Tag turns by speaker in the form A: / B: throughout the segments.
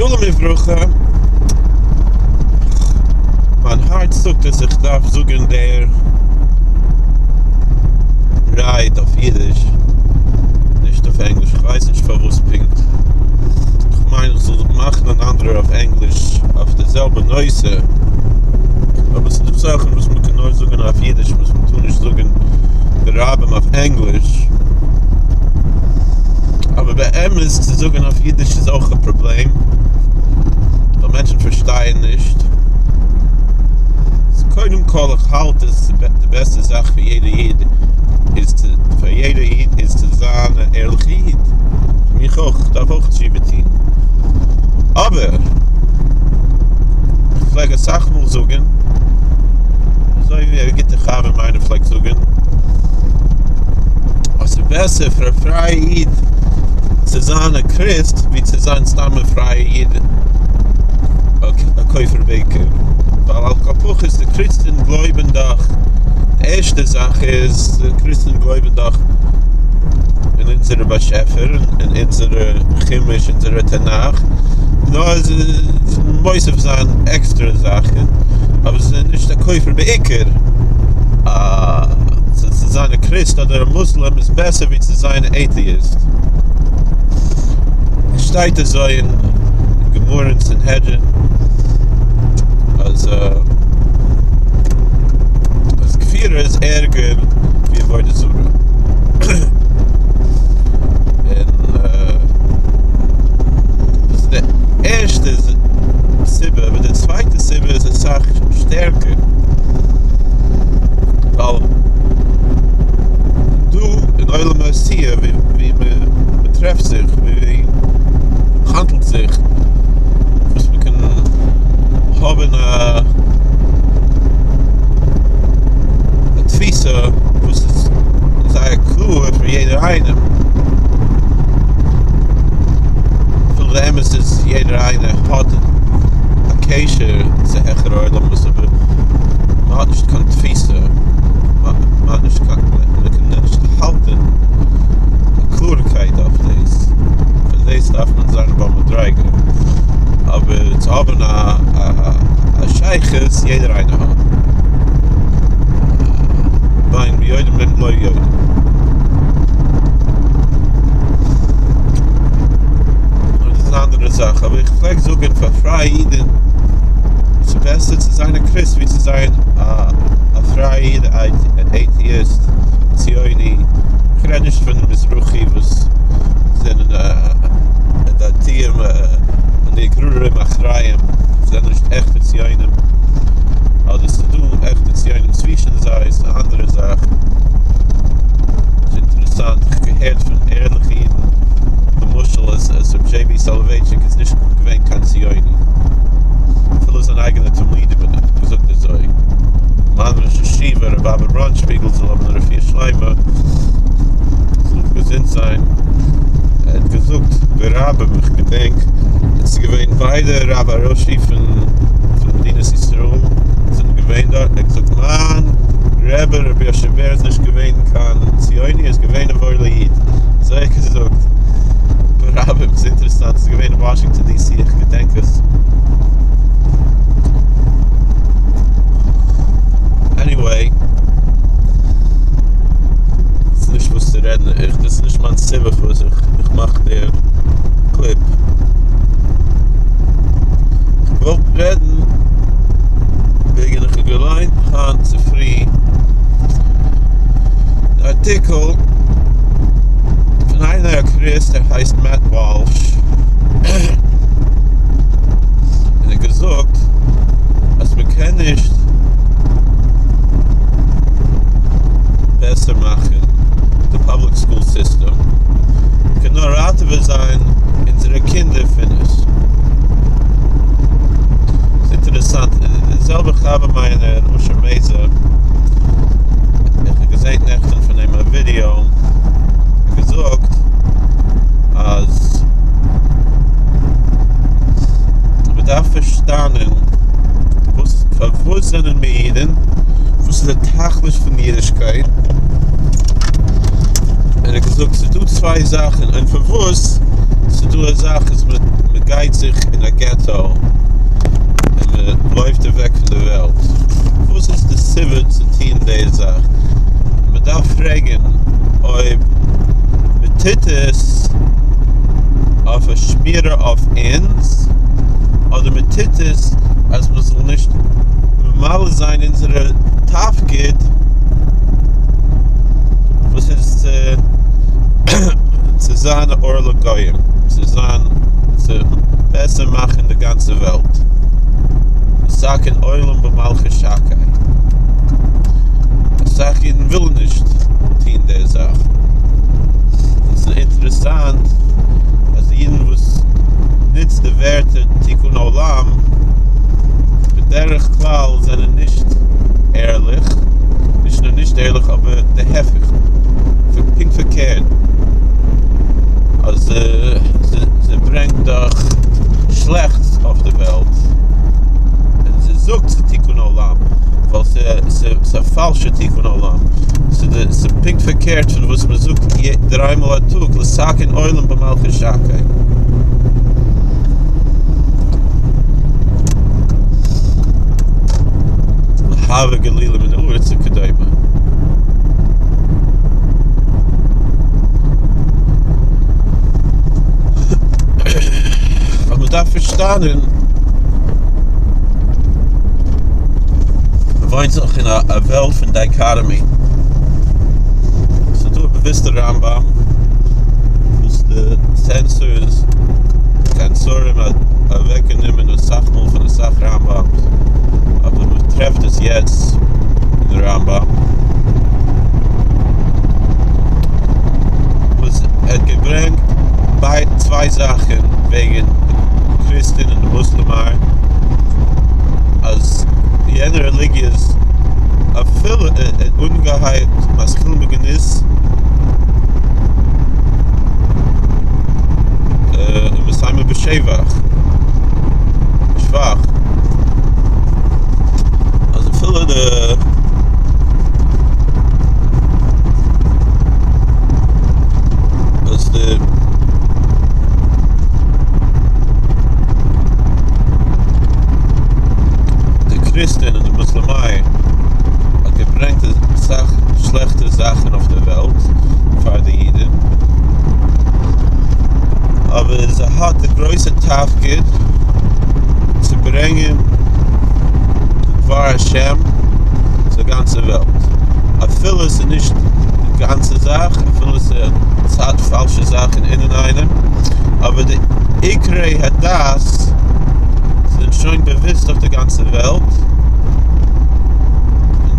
A: שלום וברכה, מיין הארץ זאגט אז איך דארף זאגן דער רייד אויף אידיש, נישט אויף ענגליש, איך ווייס נישט פארוואס פונקט, איך מיין איך זאל מאכן אן אנדערער אויף ענגליש אויף די זעלבע נושא, אבער ס'איז דא זאכן וואס מ'קען נאר זאגן אויף אידיש וואס מ'טאר נישט זאגן ברבים אויף ענגליש. אבער באמת צו זאגן אויף אידיש איז אויך א פראבלעם, ווייל מענטשן פארשטייען נישט. קודם כל איך האלט אז די בעסטע זאך פאר יעדע איד איז צו פאר יעדע איד איז צו זיין א ערליכע איד. פאר מיך אויך, איך דארף אויך תשובה טון. אבער איך פלעג אסאך מאל זאגן, אזוי ווי א גוטע חבר מיינער פלעגט זאגן, אז ס'איז בעסער פאר א פרייע איד צו זיין א קריסט ווי צו זיין סתם א פרייע איד א כופר בעיקר, ווייל על כל פחות די קריסטען גלויבען דאך, די ערשטע זאך איז די קריסטען גלויבען דאך אין אונזערע באשעפער אין אונזערע חומש אונזערע תנך, נאר מוסיף זיין עקסטערע זאכען, אבער זיי זענען נישט א כופר בעיקר. צו זיין א קריסט אדער א מוסלים איז בעסער ווי צו זיין א עיטאיסט. עס שטייט אזוי אין גמרא אין סנהדרין אז אז כפירה איז ערגער ווי עבודה זרה. און דאס איז די ערשטע סיבה, אבער די צווייטע סיבה איז אסאך שטערקער. ווייל דא אין עולם העשיה ווי מען טרעפט זיך, ווי מען האנדלט זיך, וואס מען קען האבן א תפיסה וואס איז זייער קלאר פאר יעדער איינעם, אפילו די אמת איז יעדער איינער האט א קשר צו העכערע עולמות אבער מען האט נישט קיין תפיסה, מען האט נישט קיין, מען קען נישט האלטען א קלארקייט אויף דאס, פאר דאס דארף מען זיין א בעל מדריגה, אבער צו האבען א א שייכות יעדער איינער האט, בין ביודעים בין בלא יודעים. אבער דאס איז א אנדערע זאך, אבער איך פלעג זאגען פאר פרייע אידען ס'איז בעסער צו זיין א קריסט ווי צו זיין א פרייע איד אן עיטיאיסט ציוני, איך רעד נישט פון די מזרחי וואס זענען דתיים הנגררים אחריהם, זענען נישט עכטע ציונים, אדער ס'איז דא עכטע ציונים צווישן זיי, ס'איז א אנדערע זאך. ס'איז אינטערעסאנט, איך האב געהערט פון ערליכע אידן למשל אז ר' דזשעי בי סאלאווייטשיק איז נישט געווען קיין ציוני. אפילו זיין אייגענע תלמידים האבן געזאגט אזוי. מיין ראש ישיבה ר' אבא בראנדשפיגל זאל האבן א רפואה שלימה, זאל געזונט זיין, ער האט געזאגט ברבים, איך געדענק עס איז געווען ביידע רב הראשי פון מדינת ישראל זענען געווען דארט, ער האט געזאגט מיין רבי רבי יאשע בער איז נישט געווען קיין ציוני, ער איז געווען א וואוילע איד, אזוי האט ער געזאגט ברבים, ס'איז אינטערעסאנט, ס'איז געווען אין וואשינגטאן די סי, איך געדענק עס. עניוועי, ס'איז נישט וואס צו רעדן, איך, דאס איז נישט מיין סיבה פארוואס איך איך מאך די קליפ. איך וואלט רעדן וועגן איך האב געליינט היינט צופרי די ארטיקל פון איינער א קריסט ער הייסט מעט וואלש. און ער האט געזאגט אז מען קען נישט בעסער מאכן די פאבליק סקול סיסטעם, מען קען נאר ראטעווען זיין אונזערע קינדער פון עס. ס'איז אינטערעסאנט, די זעלבע חבר מיינער אשר מעזער, איך האב געזען נעכטען פון אים א ווידיאו, ער האט געזאגט אז מען דארף פארשטאנען וואס פארוואס זענען מיר אידען, וואס איז די תכלית פון אידישקייט, און ער האט געזאגט ס'איז דא צוויי זאכען און פארוואס ס'איז דא א זאך אז מען גייט זיך אין א. געטא און מען לויפט אוועק פון די וועלט. וואס איז די סיבה צו טון די זאך? מען דארף פרעגן אויב מען טוט עס אויף א שמירה אויף אונז, אדער מען טוט עס אז מען זאל נישט ממלא זיין אונזערע תפקיד וואס איז צו זיין א אור לגויים, צו זיין צו בעסער מאכן די גאנצע וועלט, לתקן עולם במלכות שקי. אסאך אידן ווילן נישט טון די זאך. און ס'איז אינטערעסאנט אז די אידן וואס נוצט די ווערטער תיקון עולם בדרך כלל זענען נישט ערליך, נישט נאר נישט ערליך אבער די הפך, פונקט פארקערט, אז זי ברענגט דאך שלעכטס אויף די וועלט, און זי זאגט ס'איז תיקון עולם, ווייל ס'איז א פאלשע תיקון עולם, ס'איז פונקט פארקערט פון וואס מ'זאגט דריי מאל א טאג לתקן עולם במלכות שקי. להעביר גלילה מן הארץ וכדומה. אבער מ'דארף פארשטאנען, מ'וואוינט זיך אין א וועלט פון דייקאטאמי. ס'איז דא א באוויסטע רמב"ם וואס די סענסארס, צענזורים האט אוועקגענומען אסאך מאל פון אסאך רמב"ם'ס, אבער מ'טרעפט עס יעצט אין די רמב"ם, וואס ער האט געברענגט ביי צוויי זאכן וועגן די קריסטען און די מוסלעמער, אז יענע רעליגיעס אפילו אנגעהייבט מתחילים בגנות ומסיימים בשבח, שבח, אז אפילו די אז די די קריסטען און די מוסלעמיי האט געברענגט אסאך שלעכטע זאכן אויף די וועלט פאר די אידן, אבער זי האט די גרויסע תפקיד צו ברענגען דבר השם צו די גאנצע וועלט, אפילו עס איז נישט די גאנצע זאך, אפילו עס איז צד פאלשע זאכן אינאיינעם, אבער די עיקרי הדת זענען שוין באוויסט אויף די גאנצע וועלט, און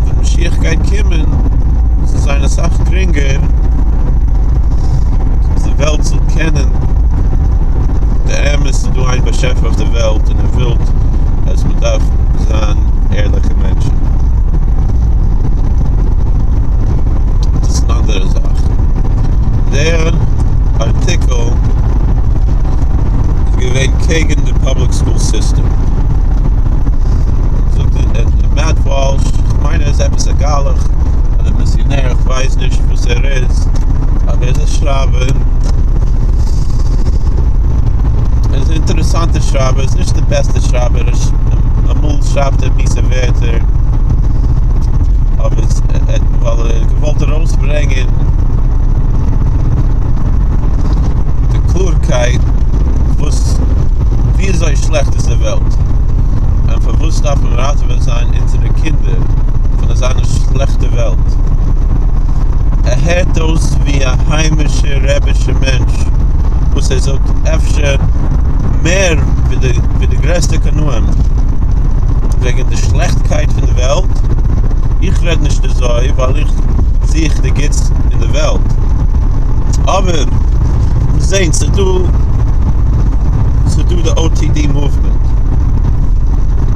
A: ווען משיח גייט קומען וועט עס זיין אסאך גרינגער אז די וועלט זאל קענען די אמת ס'איז דא איין באשעפער אויף די וועלט און ער וויל אז מען דארף זיין ערליכע מענטשן. דאס איז אן אנדערע זאך. דער ארטיקל איז געווען קעגן די פובליק סקול סיסטעם. זאגט ער מעט וואלש, כ'מיין ער איז עפעס א גלח אדער מיסיונער, כ'ווייס נישט וואס ער איז, אבער ער איז א שרייבער. ער איז א אינטערעסאנטער שרייבער, ער איז נישט די בעסטע שרייבער, אמאל שרייבט ער מיסע ווערטער, אבער ווייל ער האט געוואלט ארויסברענגען די קלארקייט וואס וויאזוי שלעכט איז די וועלט, און פארוואס דארף מען ראטעווען זיין אונזערע קינדער פון אזאנע שלעכטע וועלט. ער הערט אויס ווי א היימישע רעבישע מענטש וואס ער זאגט אפשר מער ווי די גרעסטע קנאים וועגן די שלעכטקייט פון די וועלט, איך רעד נישט אזוי ווייל איך זוך די גוטס אין די וועלט, אבער מיר זעהן ס'דא ס'דא די OTD מאוומענט,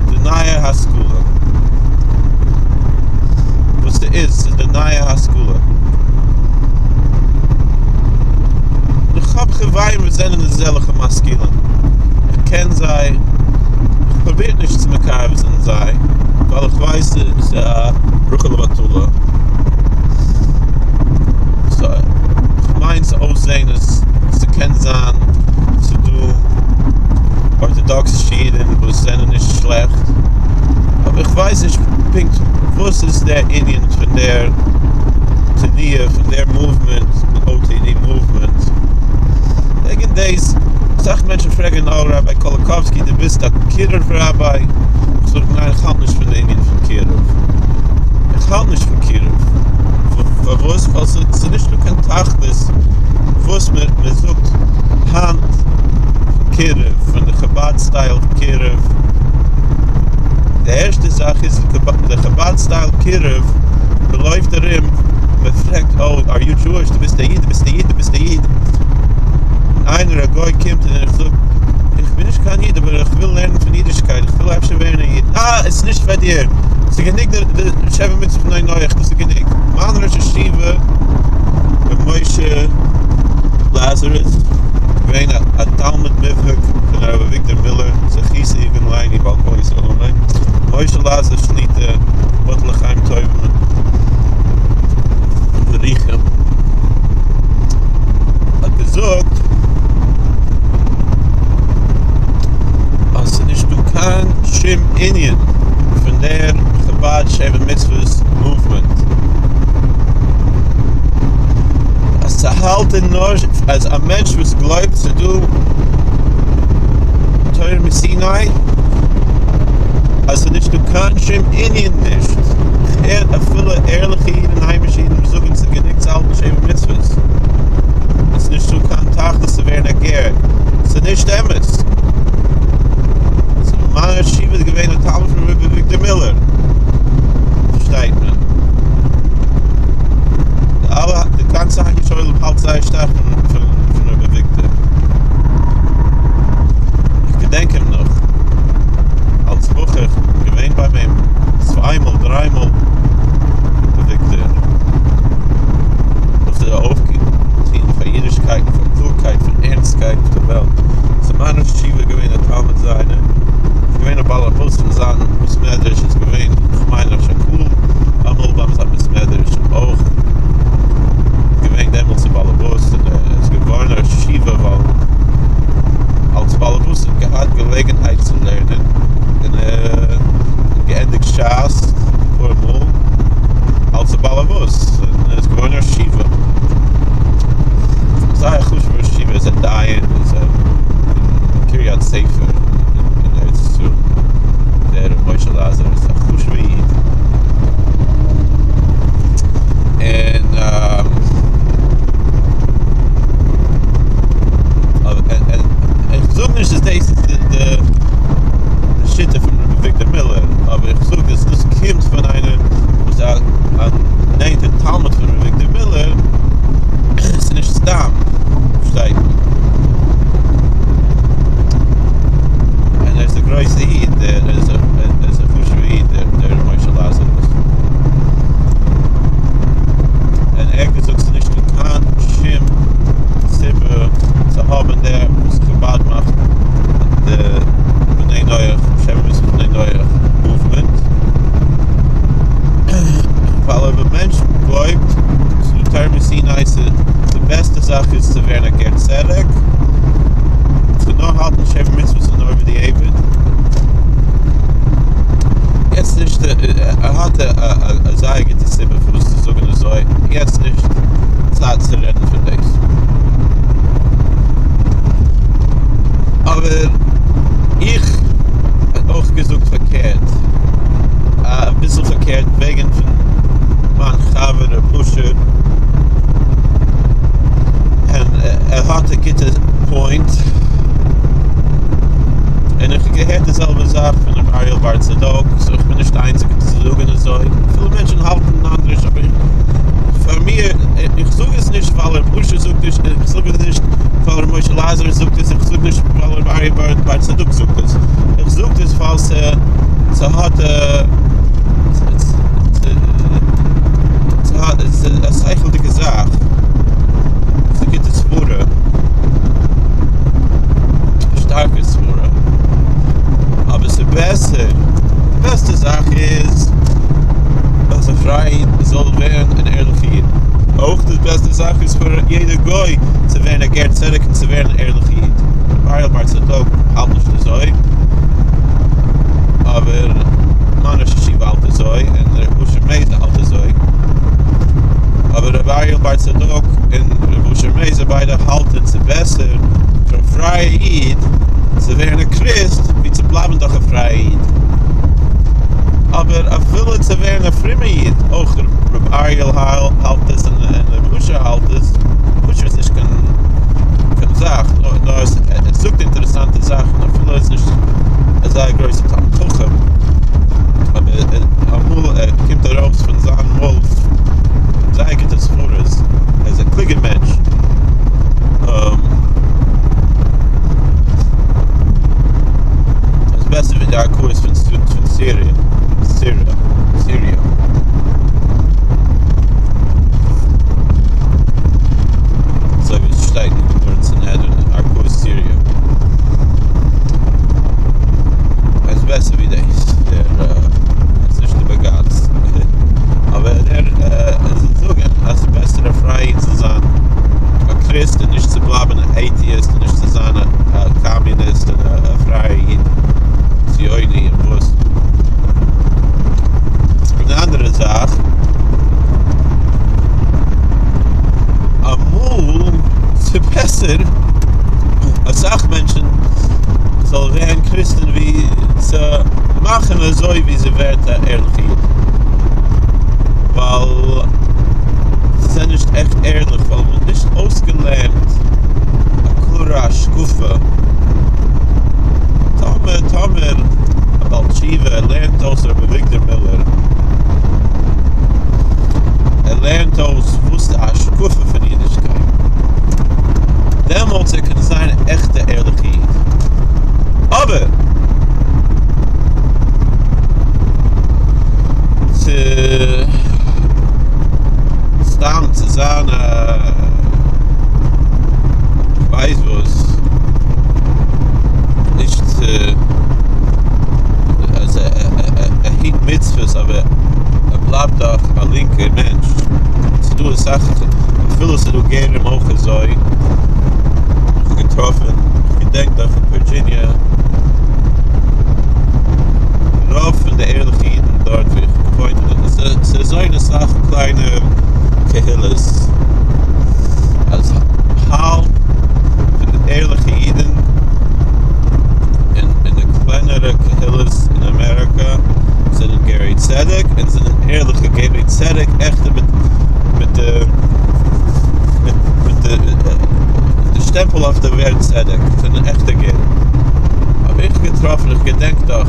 A: די נייע השכלה, וואס ס'איז ס'איז די נייע השכלה, איך האב חברים וואס זענען אזעלכע משכילים, איך קען זיי, איך פרוביר נישט צו מקרב זיין זיי, ווייל איך ווייס ס'איז א ברכה לבטלה, סא איך מיין צו אויסזעהן אז ס'קען זיין ס'דא ארטאדאקס. ארטאדאקסישע אידן וואס זענען נישט שלעכט, אבער איך ווייס נישט פונקט וואס איז דער ענין פון דער תנועה, פון דער מאוומענט, OTD מאוומענט. וועגן דאס, אסאך מענטשן פרעגן, אה, ראביי קוליקאווסקי, דו ביסט א קירוב ראביי? איך זאג, ניין, איך האלט נישט פון די ענין פון קירוב. איך האלט נישט פון קירוב. פארוואס? ווייל ס'איז נישטא קיין תכלית וואס מען זאגט היינט פון קירוב, פון די חבד סטייל קירוב. די ערשטע זאך איז די חבד סטייל קירוב, מען לויפט ארום, מען פרעגט, oh, are you Jewish? דו ביסט א איד? דו ביסט א איד? דו ביסט א איד? און איינער א גוי קומט און ער זאגט, איך בין נישט קיין איד אבער איך וויל לערנען פון אידישקייט, איך וויל אפשר ווערן א איד. אה, עס איז נישט פאר דיר, עס איז גענוג די שבע מצוות בני נח, דאס איז גענוג. מיין ראש ישיבה ר' משה לאזארוס, געווען א תלמיד מובהק פון הרב אביגדור מילער זכותו יגן עלינו ועל כל ישראל אמן, משה לאזארוס שליט"א, יבדל לחיים טובים וארוכים, האט געזאגט אז ס'איז נישט דא קיין שום ענין פון דער חבד שבע מצוות מאוומענט אז צו האלטען נאר אז א מענטש וואס גלויבט ס'איז דא תורה מסיני אז ס'איז נישט דא קיין שום ענין נישט, איך הער אפילו ערליכע אידן היימישע אידן וואס זאגן ס'איז גענוג צו האלטן שבע מצוות, עס איז נישט דא קיין תכלית צו ווערן א גר, ס'איז נישט אמת. מיין ראש ישיבה איז געווען א תלמיד פון ר' אביגדור מילער, פארשטייט מען. די אלע די גאנצע היימישע עולם האלט זייער שטארק פון פון ר' אביגדור. איך געדענק אים נאך אלס בחור, איך בין געווען ביי אים צוויי מאל דריי מאל ר' אביגדור. וואס ער האט אויפגעטון פאר אידישקייט און פאר קלארקייט פון ערנסטקייט אויף די וועלט. סאו מיין ראש ישיבה איז געווען א תלמיד זיינער, איז געווען א בעל הבית פון זיין בית מדרש, איז געווען כ'מיין ראש הקהל אמאל ביים זיין בית מדרש אויך, געווען דעמאלטס א בעל הבית און ער איז געווארן ראש ישיבה ווייל אלס בעל הבית האט געהאט געלעגנהייט צו לערנען און ער האט געענדיגט ש"ס אפאר מאל אלס א בעל הבית און ער איז געווארן ראש ישיבה. זייער חשוב'ער ראש ישיבה איז א דיין איז א אין קרית ספר אין ארץ ישראל דער ר' משה לאזאר איז א חשוב'ער איד און איך זאג נישט אז דאס איז די שיטה פון ר' אביגדור מילער אבער איך זאג אז דאס קומט פון איינער וואס איז א נאנטער תלמיד פון ר' אביגדור מילער ס'איז נישט סתם פארשטייט מען. און ער איז א גרויסע איד, ער איז א חשוב'ע איד דער ר' משה לאזארוס. און ער האט געזאגט ס'איז נישטא קיין שום סיבה צו האבן דער וואס חבד מאכט די בני נח, שבע מצוות בני נח מאוומענט. ווייל אויב א מענטש גלויבט ס'איז דא תורה מסיני די בעסטע זאך איז צו ווערן א גר צדק, צו נאר האלטן שבע מצוות און נאר בדיעבד. יעצט נישט ער האט א זייער גוטע סיבה פארוואס צו זאגן אזוי, יעצט נישט צייט צו רעדן פון דאס. אבער איך האב אויך געזאגט פארקערט, אביסל פארקערט וועגן פון מיין חבר ר' אשר. און ער האט א גוטע פוינט, און איך האב געהערט די זעלבע זאך פון ר' אריאל בר צדוק, סאו איך בין נישט די איינציגע צו זאגן אזוי, אפילו מענטשן האלטן אנדערש אבער פאר מיר, איך זאג עס נישט ווייל ר' אשר זאגט עס, איך זאג עס נישט ווייל ר' משה לייזער זאגט עס, איך זאג נישט ווייל ר' אריאל בר צדוק זאגט עס, איך זאג עס ווייל ס'האט א א שכל'דיגע זאך, ס'איז א גוטע סברה, א שטארקע סברה, אבער ס'איז בעסער, די בעסטע זאך איז אז א פרייע איד זאל ווערן אן ערליכע איד, אויך די בעסטע זאך איז פאר יעדע גוי צו ווערן א גר צדק און צו ווערן אן ערליכע איד, ר' אריאל בר צדוק האלט נישט אזוי. אזוי, אבער מיין ראש ישיבה האלט אזוי, און ר' אשר מעזער האלט אזוי, אבער ר' אריאל בר צדוק און ר' אשר מעזער ביידע האלטען ס'איז בעסער פאר א פרייע איד צו ווערן א קריסט ווי צו בלייבן דאך א פרייע איד, אבער אפילו צו ווערן א פרומע איד, אויך ר' אריאל האלט עס און ר' אשר האלט עס, אשר איז נישט קיין קיין זאך, נאר ער זאגט אינטערעסאנטע זאכן אפילו ער איז נישט אזא גרויסע תלמיד חכם, אבער אמאל ער קומט ארויס פון זיין מויל זייער גוטע סברות, ער איז א קלוגער מענטש. איז בעסער ווי די ערכאות פון סיריע, סיריע. אזוי ווי עס שטייט אין גמרא אין סנהדרין, ערכאות סיריע. איז בעסער ווי דאס, דער איז נישט די בגץ, אבער דער זיי זאגן אז ס'איז בעסער א פרייע איד צו זיין א קריסט און נישט צו בלייבן א עיטיאיסט און נישט צו זיין א קאמיוניסט און א פרייע איד ציוני און וואס. פון די אנדערע זאך, אמאל ס'בעסער אסאך מענטשן זאלן ווערן קריסטן ווי צו מאכן אזוי ווי זי ווערט א ערליכע איד, ווייל זיי זענען נישט עכט ערליך ווייל מ'האט נישט אויסגעלערנט א קלארע השקפה, טאמער טאמער א בעל תשובה לערנט אויס ר' אביגדור מילער, ער לערנט אויס וואס די השקפה פון אידישקייט, דעמאלטס ער קען זיין א עכטע ערליכע איד, אבער צו סתם צו זיין א כ'ווייס וואס, נישט צו אז ער היט מצוות אבער ער בלייבט דאך א לינקער מענטש, ס'דא אסאך אפילו ס'דא גרים אויך אזוי, איך האב געטראפען, איך געדענק דאך אין ווירדזשיניע, רוב פון די ערליכע אידן דארט ווי איך האב געוואוינט, ס'איז אזוי אין אסאך קליינע קהילות, אז האלב פון די ערליכע אידן אין די קלענערע קהילות אין אמעריקא זענען גרי צדק און זענען ערליכע גרי צדק עכטע מיט מיט די מיט מיט די די שטעמפל אויף די ווערט צדק זענען עכטע גרים האב איך געטראפן איך געדענק דאך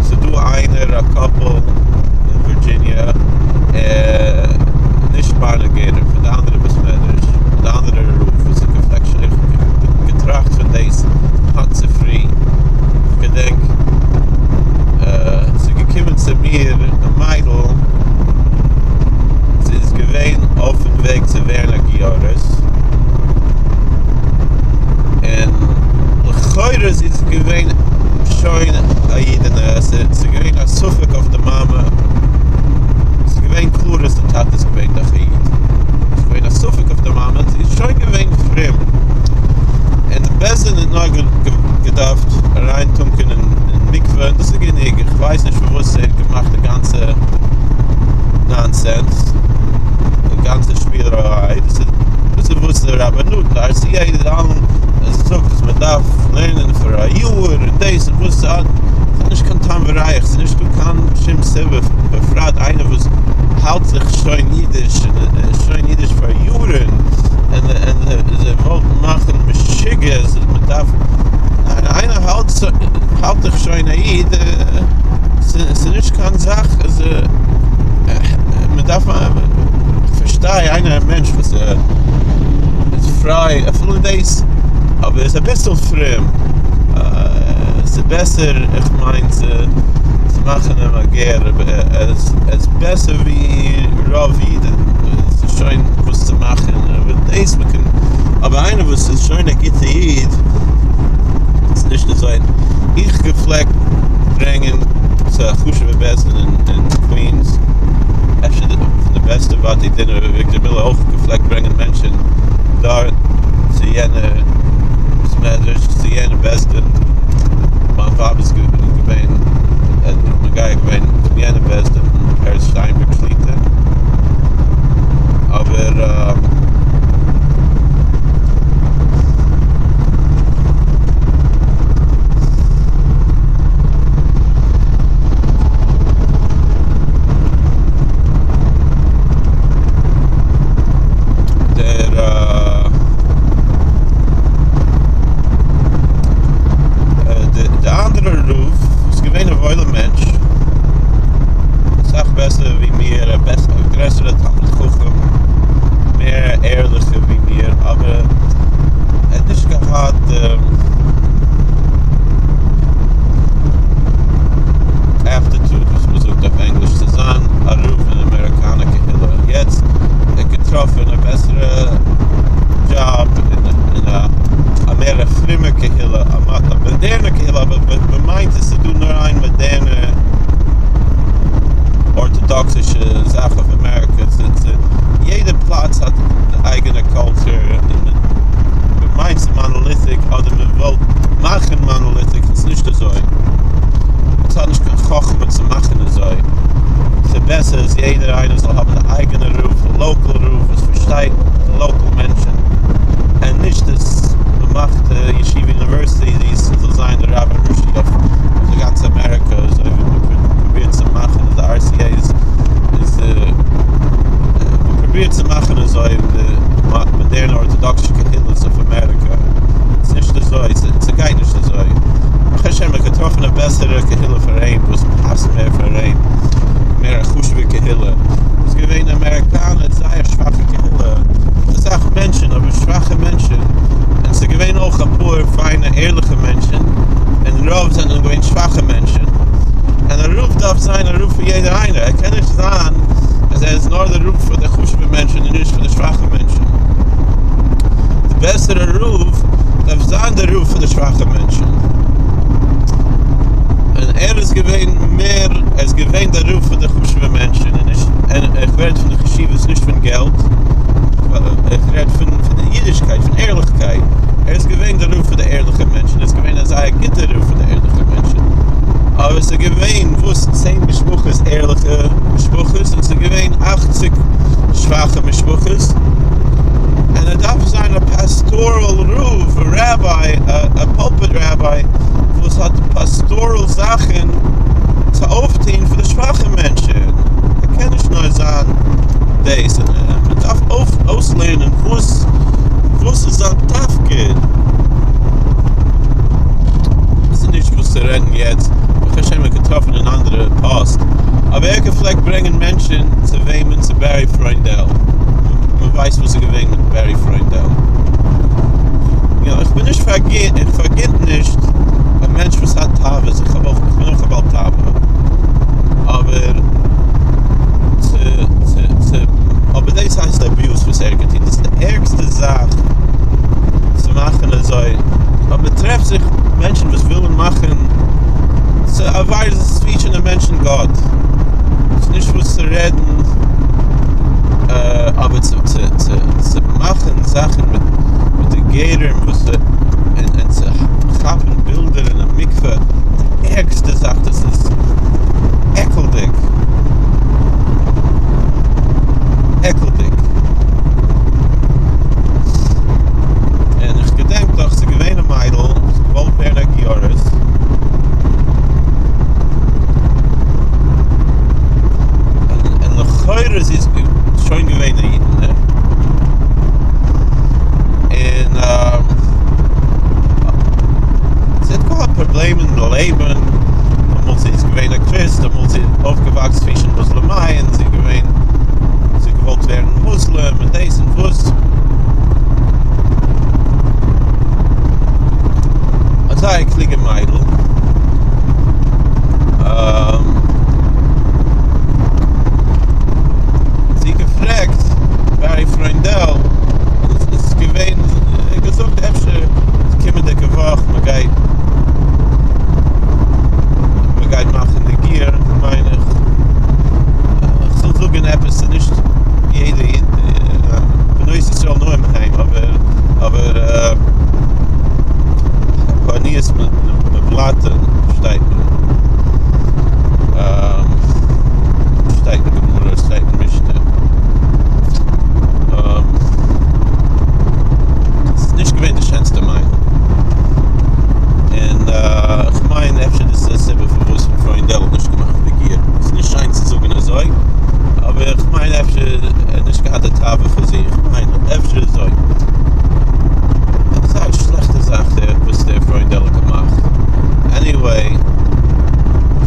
A: ס'דא איינער א קאפל אין ווירדזשיניע נישט מיינע גרים פון די אנדערע בית מדרש פון די אנדערע רב וואס האט געפלעגט שוין איך געטראכט פון דאס היינט צופרי איך געדענק ס'איז געקומען צו מיר א מיידל זי איז געווען אויפן וועג צו ווערן א גיורת און לכאורה זי איז געווען שוין א אידענע ס'איז געווען א ספק אויף די מאמע ס'איז געווען קלאר אז די טאטע איז געווען דאך א איד ס'איז געווען א ספק אויף די מאמע זי איז שוין געווען פרום און די בית דין האט נאר געדארפט אריינטונקען אין מקווה און דאס איז גענוג איך ווייס נישט פארוואס ער האט געמאכט די גאנצע נאנסענס די גאנצע שפילעריי דאס איז דאס איז וואס די רבנות די אר סי עי די אלע זאגט אז מען דארף לערנען פאר א יאר און דאס און וואס ס'האט נישט קיין טעם וריח ס'איז נישטא קיין שום סיבה בפרט איינער וואס האלט זיך שוין אידיש און איז שוין אידיש פאר יארן און און זיי וואלטן מאכן משוגע אז מען דארף ניין איינער האלט האלט זיך שוין א איד ס'איז נישט קיין זאך אז מען דארף איך פארשטיי איינער א מענטש וואס איז פריי אפילו דאס אבער איז אביסל פרום ס'איז בעסער איך מיין צו מאכן אים א גר עס איז בעסער ווי רוב אידן ס'איז שוין וואס צו מאכן אבער דאס מ'קען אבער איינער וואס איז שוין א גוטע איד איז נישט אזוי איך געפלעגט ברענגען צו א חשוב'ע בית דין אין קווינס אפשר פון די בעסטע בתי דין ר' אביגדור מילער אויך געפלעגט ברענגען מענטשען דארט צו יענע בית מדרש צו יענע בית דין. יעדער איינער, ער קען נישט זיין אז ער איז נאר דער רב פאר די חשוב'ע מענטשן און נישט פאר די שוואכע מענטשן. די בעסערע רב דארף זיין דער רב פאר די שוואכע מענטשן. און ער איז געווען מער, ער איז געווען דער רב פאר די חשוב'ע מענטשן און נישט, און איך רעד פון די חשיבות נישט פון געלט, איך רעד פון פון די אידישקייט, פון ערליכקייט, ער איז געווען דער רב פאר די ערליכע מענטשן, ער איז געווען א זייער גוטער רב פאר די ערליכע מענטשן, אבער עס איז געווען וואס צען משפחות ערליכע משפחות און עס איז געווען אכציג שוואכע משפחות, און ער דארף זיין א pastoral רב, א ראביי, א pulpit rabbi וואס האט pastoral זאכן צו אויפטוהן פאר די שוואכע מענטשן, ער קען נישט נאר זיין דאס, מען דארף אויסלערנען וואס וואס איז זיין תפקיד. דאס איז נישט וואס צו רעדן יעצט, ברוך השם מ'האט געטראפן אן אנדערע פאוסט, אבער ער געפלעגט ברענגען מענטשן צו וועמען? צו בערי פרוינדעל, מען ווייסט וואס איז געווען מיט בערי פרוינדעל. יא, איך בין נישט פארגין, איך פארגינט נישט א מענטש וואס האט תאוות, איך האב אויך, איך בין אויך א בעל תאווה, אבער צו צו צו, אבער דאס הייסט abuse וואס ער האט געטון, דאס איז די ערגסטע זאך צו מאכן אזוי, אבער מען טרעפט זיך מענטשן וואס ווילן מאכן צו א ווייז צווישן די מענטשן גאט, ס'איז נישט וואס צו רעדן, אבער צו צו צו צו מאכן זאכן מיט מיט די גרים וואס און און צו כאפן בילדער אין א מקווה, די ערגסטע זאך, דאס איז עקלדיג, עקלדיג. און איך געדענק דאך ס'איז געווען א מיידל וואס האט געוואלט ווערן א גיורת, און לכאורה זי איז שוין געווען א אידענע, און זי האט געהאט פראבלעמען אין לעבן, אמאל זי איז געווען א קריסט, אמאל זי איז אויפגעוואקסן צווישן מוסלמען, זי איז געווען, זי האט געוואלט ווערן מוסלים און דאס און וואס. א זייער קלוגע מיידל. זי האט געפרעגט בערי פרוינדעל, און עס איז געווען, ער האט געזאגט אפשר קומענדיגע וואך מען גייט מען גייט מאכן די גיור, מיין איך, איך זאל זאגן עפעס ס'איז נישט יעדע איד, בנות ישראל נוהם הם, אבער אבער פורעניות מבלטין שטייט שטייט אין גמרא, שטייט אין משנה. ס'איז נישט געווען די שענסטע מיידל. און איך מיין אפשר דאס איז די סיבה פארוואס פרוינדעל האט נישט געמאכט די גיור. ס'איז נישט שיין צו זאגן אזוי, אבער איך מיין אפשר ער האט נישט געהאט די תאווה פאר זיך. כ'מיין אפשר אזוי. עפעס א שלעכטע זאך וואס דער פרוינדעל האט געמאכט. anyway,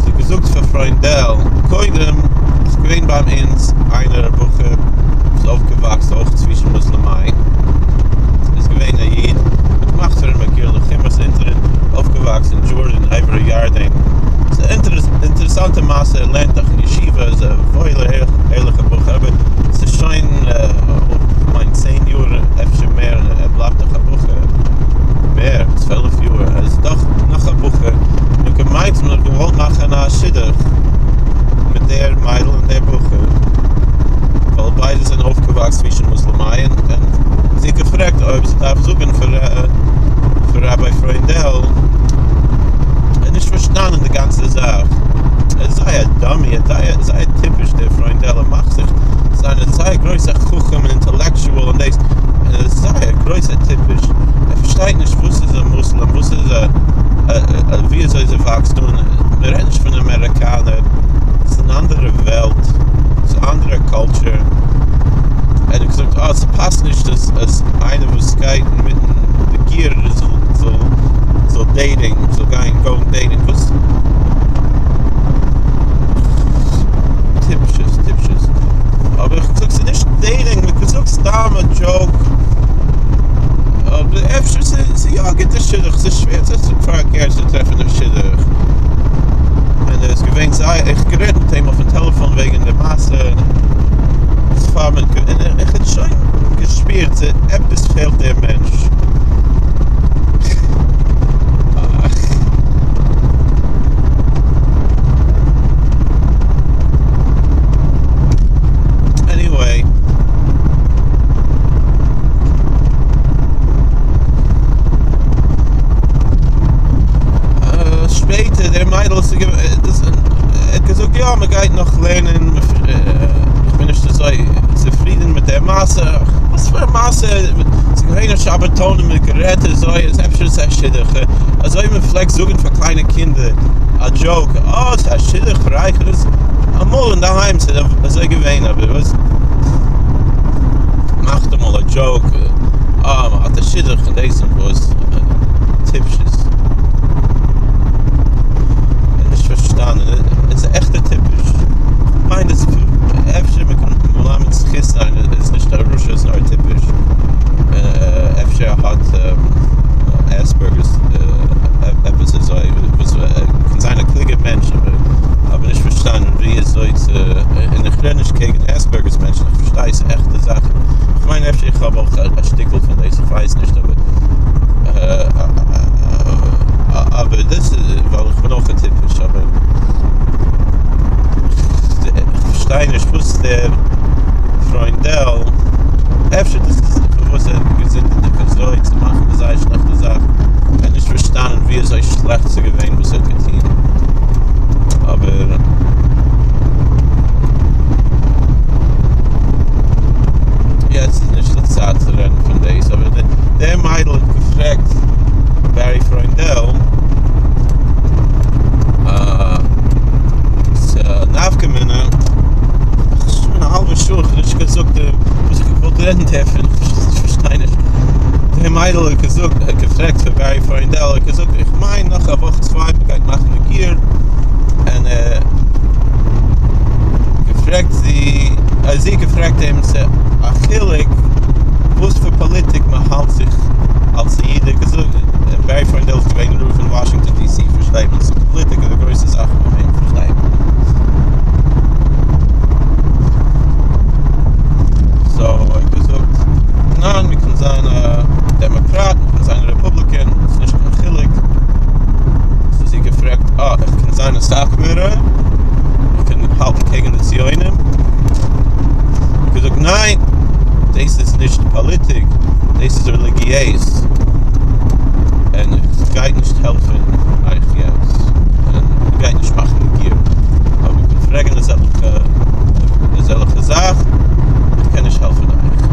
A: זי האט געזאגט פאר פרוינדעל, קודם איז געווען ביי אונז איינער א בחור וואס איז אויפגעוואקסן אויך צווישן מוסלמען, איז געווען א איד, מ'האט געמאכט פאר אים א גיור לחומרא, ס'איז אויפגעוואקסן אין דזשארדען עבר הירדן, ס'איז א אינטערעסאנטע מעשה, ער לערנט דאך אין ישיבה, איז א וואוילער ערליכער בחור, אבער ס'איז שוין כ'מיין צען יאר אפשר מער ער בלייבט דאך א בחור, מער, 12 יאר, ער איז דאך נאך א בחור, מ'האט געמיינט מען האט געוואלט מאכן א שידוך מיט דער מיידל און דער בחור, ווייל ביידע זענען אויפגעוואקסן צווישן מוסלמען, און זי האט געפרעגט אויב זי דארף זאגן פאר ראביי פרוינדעל, ער האט נישט פארשטאנען די גאנצע זאך, ער איז זייער dummy, ער איז זייער טיפש דער פרוינדעל, ער מאכט זיך זיין א זייער גרויסע חכם און intellectual און דאס, און ער איז זייער גרויסע טיפש, ער פארשטייט נישט וואס איז א מוסלים, וואס איז א ווי אזוי זי וואקסט אן, מען רעדט נישט פון אמעריקאנער, ס'איז אן אנדערע וועלט, ס'איז א אנדערע culture, ער האט געזאגט אה ס'פאסט נישט אז אז איינער וואס גייט אינמיטן די גיור זאל זאל זאל dating, זאל גיין גאוינג dating, וואס? טיפשות טיפשות, אבער איך זאג ס'איז נישט dating, מ'האט געזאגט סתם א joke, אבער אפשר ס'איז יא א גוטע שידוך, ס'איז שווער צו פאר א גר צו טרעפן א שידוך, און ער איז געווען זייער, איך האב גערעדט מיט אים אויפן. מיידל ער האט געזאגט יא מען גייט נאך לערנען איך בין נישט אזוי צופרידען מיט דער מעשה וואס פאר א מעשה ס'איז געווען א שבתון און מ'האט גערעדט אזוי איז אפשר איז א שידוך אזוי מען פלעגט זאגען פאר קליינע קינדער א דזשאוק אה ס'איז א שידוך פאר אייך דאס אמאל אינדערהיים ס'איז אזוי געווען אבער וואס מאכט אמאל א דזשאוק אה מ'האט א שידוך און דאס און וואס טיפשות. נישט פארשטאנען, עס איז עכט א טיפש. כ'מיין דאס אפשר מען קען מלמד זכות זיין ער איז נישט א רשע איז נאר א טיפש. אפשר ער האט עספערגערס עפעס אזוי וואס קען זיין א קלוגער מענטש אבער אבער נישט פארשטאנען ווי אזוי צו און איך רעד נישט קעגן עספערגערס מענטשן איך פארשטיי ס'איז עכטע זאכן כ'מיין אפשר איך האב אויך א שטיקל פון דאס איך ווייס נישט אבער אבער דאס איז ווייל איך בין אויך א טיפש אבער איך פארשטיי נישט וואס דער פרוינדעל אפשר דאס איז פארוואס ער האט געזינדיגט אזוי צו מאכן די זייער שלעכטע זאך ער האט נישט פארשטאנען ווי אזוי שלעכט ס'איז געווען וואס ער האט געטון אבער יעצט איז נישט די צייט צו רעדן פון דאס אבער דער מיידל האט געפרעגט בערי פרוינדעל נפקא מינה שוין א האלבע שעה איך האב נישט געזאגט וואס איך האב געוואלט רעדן דערפון איך פארשטיי נישט די מיידל האט געזאגט האט געפרעגט פאר בערי פרוינדעל האט געזאגט איך מיין נאך א וואך צוויי מען גייט מאכן די גיור און ער געפרעגט זי זי האט געפרעגט אים צו א חילוק וואס פאר פאליטיק מען האלט זיך אלס א איד, ער האט געזאגט בערי פרוינדעל איז געווען רב אין וואשינגטאן די סי פארשטייט מען סאו פאליטיק איז א גרויסע זאך ביי אים פארשטייט מען. סאו ער האט געזאגט ניין מען קען זיין א דעמאקראט מען קען זיין א רעפובליקען ס'איז נישט קיין חילוק, סאו זי האט געפרעגט אה איך קען זיין א סאטמארער איך קען האלטן קעגן די ציונים? ער האט געזאגט ניין דאס איז נישט פאליטיק דאס איז רעליגיעז און עס גייט נישט העלפן אייך יעצט און גייט נישט מאכן די גיור אבער מען קען פרעגן אזעלכע אזעלכע זאך איך קען נישט העלפן אייך.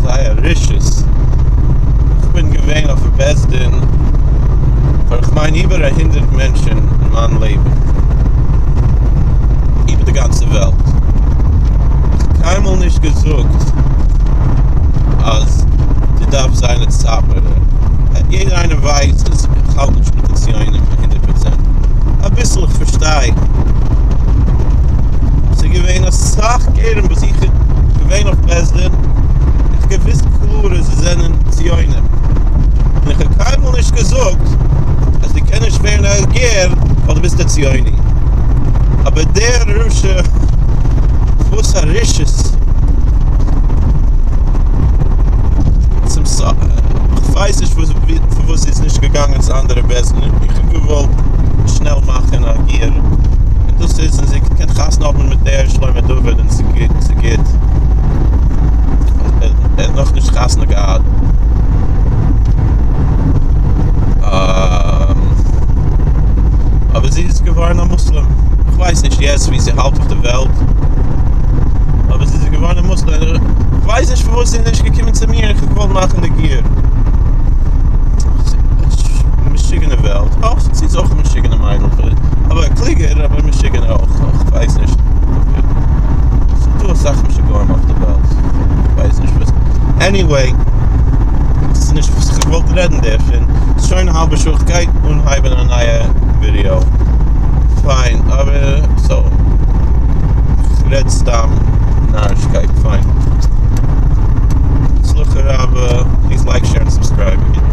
A: זייער רשעות. איך בין געווען אויף א בית דין פאר איך מיין איבער א הונדערט מענטשן אין מיין לעבן איבער די גאנצע וועלט. איך האב קיינמאל נישט געזאגט אז דו דארפסט זיין א סאטמארער. יעדער איינער ווייסט אז איך האלט נישט מיט די ציונים הונדערט פראצענט. אביסל איך פארשטיי. ס'איז געווען אסאך גרים וואס איך האב געווען אויף בית דין, איך האב געוואוסט קלאר אז זיי זענען ציונים. און איך האב קיינמאל נישט געזאגט אז דו קענסט נישט ווערן א גר ווייל דו ביסט א ציוני. אבער דער רשע, וואס א רשעות. צום סוף, איך ווייס נישט פארוואס זי איז נישט געגאנגען צו אנדערע בית דין, איך האב געוואלט שנעל מאכן א גיור, און דאס איז, און זי קען חתונה האבן מיט דער שלמה דוד און ס'גוט, ער האט נאכנישט חתונה געהאט. אבער זי איז געווארן א מוסלים, איך ווייס נישט יעצט ווי זי האלט אויף די וועלט, אבער זי איז געווארן א מוסלים, איך ווייס נישט פארוואס זי איז נישט געקומען צו מיר, איך האב געוואלט מאכן די גיור. משוגענע וועלט, אויך זי איז אויך א משוגענע מיידל, אבער קלוגער, אבער משוגענע אויך, איך ווייס נישט. ס'איז דא אסאך משוגעים אויף די וועלט, איך ווייס נישט וואס, עניוועי, ס'איז נישט וואס איך האב געוואלט רעדן דערפון, ס'איז שוין א האלבע שעה, איך גיי אנהייבן א נייע ווידיאו, פיין, אבער סאו, איך רעד סתם נארישקייט, פיין. הצלחה רבה, please like share and subscribe.